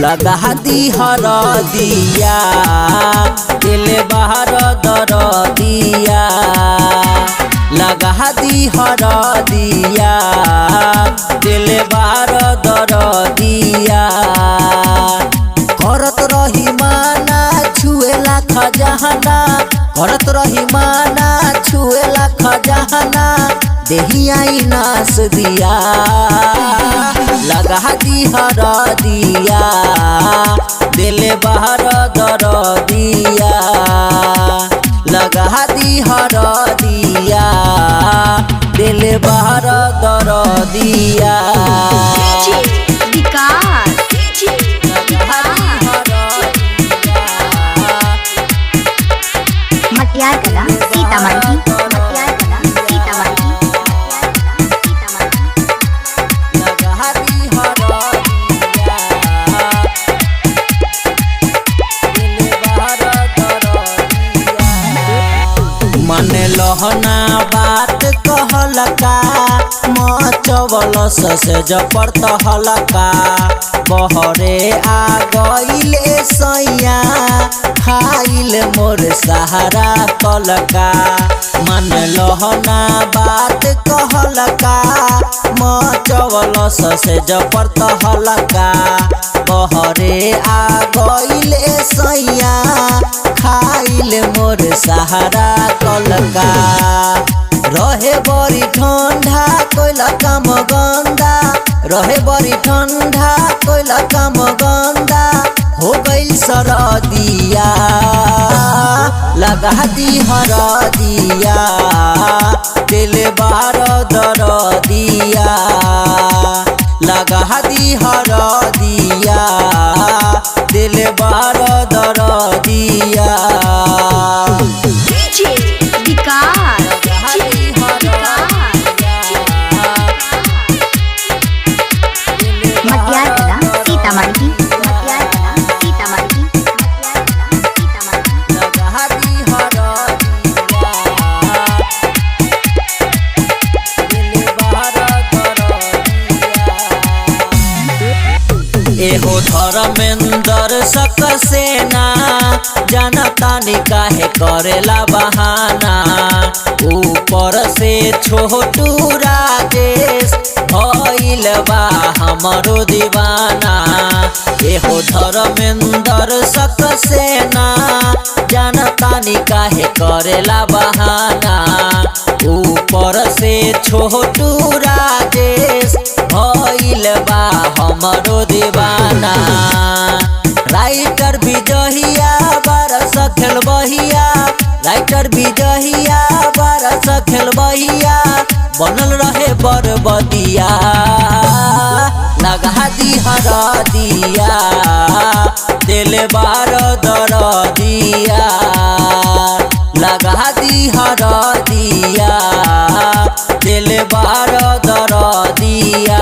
लगा दी हर दिया दिल बाहर दर दिया लगा दी हर दिया दिल बाहर दर दिया। करत रही माना छुएला खजाना करत रही माना छुएला खजाना देहिया नास दिया लगा दी हर दिया दिल बाहर दर दिया लगा दी हर दिया दिल बाहर दर दिया। मटियार कला सीतामढ़ी मटियार कला सीतामढ़ी लगा दी हर दिया दिल बाहर दर दिया। मन लहना बात कहलका मचवल से जपर तहलका बहरे आ गईले सैया खाइल मोर सहारा कलका। मन लहना बात कहलका मचवल से जपर तहलका बहरे आ गईले सैया खाइल मोर सहारा कलका। रहे बड़ी ठंडा कोइला काम गंदा रहे बड़ी ठंडा कोइला काम गंदा हो गइल सरदिया लगा दी हर दिया दिल बार दर दिया लगा दी हर दिया दिल बार दर दिया। मटियार कला सीतामढ़ी मटियार कला सीतामढ़ी मटियार कला सीतामढ़ी लगा दी हर दिया दिल बाहर दर दिया। एहो धर्मेंद्र सक्सेना जनता काहे करेला बहाना ऊपर से छोटू राजेश भइल बा हमरो दीवाना। एहो धर्मेंद्र सक्सेना जनता काहे करेला बहाना ऊपर से छोटू राजेश भइल बा हमरो दीवाना। राइटर विजहिया बरस खेलबहिया राइटर विजहिया बरस खेलबहिया बनल रहे बरबदिया लगा दी हर दिया दिल बार दर दिया लगा दी हर दिया दिल बार दर दिया।